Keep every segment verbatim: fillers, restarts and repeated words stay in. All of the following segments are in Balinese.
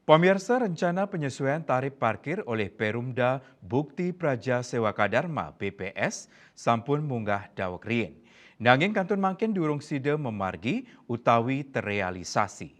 Pamirsa, rencana penyesuaian tarif parkir oleh Perumda Bukti Praja Sewaka Dharma, B P S, sampun munggah daweg riin. Nanging kantun mangkin durung sida mamargi utawi terealisasi.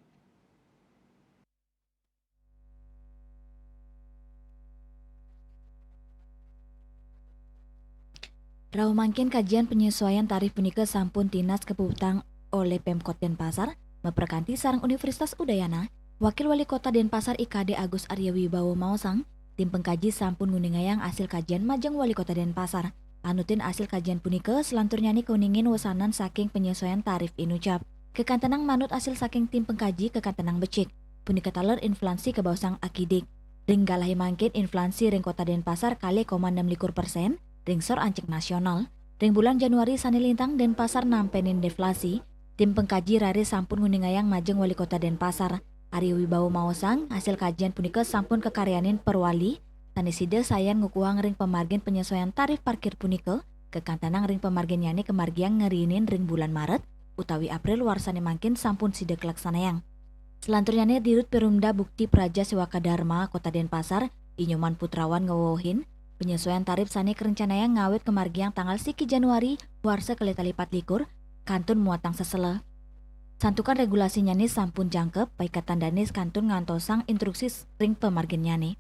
Rauh mangkin kajian penyesuaian tarif punika sampun tinas kapuputang oleh Pemkot Denpasar, maprakanti sareng Universitas Udayana. Wakil Wali Kota Denpasar I K D Agus Arya Wibawa maosang, tim pengkaji sampun nguningayang asil kajian majeng Wali Kota Denpasar. Anutin asil kajian punika, selanturnyane kauningin wesanan saking penyesuaian tarif inucap. Kekantenang manut asil saking tim pengkaji kekantenang becik. Punika taler inflasi kabaosang akidik. Ring galahe mangkin inflasi ring Kota Denpasar kalih koma enam likur persen, ring sor ancek nasional. Ring bulan Januari sane lintang Denpasar nampenin deflasi. Tim pengkaji raris sampun nguningayang majeng Wali Kota Denpasar. Arya Wibawa maosang, asil kajian punika sampun kakaryanin perwali, sane sida sayan ngukuhang ring pamargin penyesuaian tarif parkir punika, kekantenang ring pamarginnyane kamargiang ngriinin ring bulan Maret utawi April warsane mangkin sampun sida kalaksanayang. Selanturnyane, Dirut Perumda Bukti Praja Sewaka Dharma Kota Denpasar, I Nyoman Putrawan ngewehin, penyesuaian tarif sane karencanayang ngawit kamargiang tanggal siki Januari warsa kalih tali pat likur, kantun muatang sesela. Santukan regulasinyane sampun jangkep, paiketan dane kantun ngantosang instruksi ring pamarginnyane.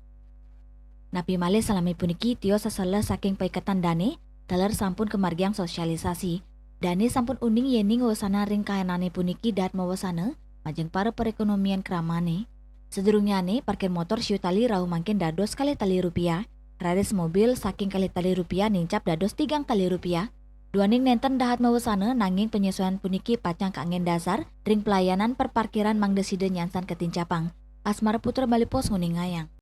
Napi malih salami puniki tios sesela saking paiketan dane, taler sampun kamargiang sosialisasi. Dane sampun uning yening wesanan ring kahanane puniki dahat mawesana majeng para perekonomian kramane. Sadurungnyane, parkir motor siu tali rauh mangkin dados kalih tali rupiah, raris mobil saking kalih tali rupiah nincap dados tigang tali rupiah. Duaning nenten dahat mawesana, nanging penyesuaian puniki pacang kanggen dasar ring pelayanan perparkiran mangda sida nyansan katincapang. Asmara Putra, Bali Post, nguningayang.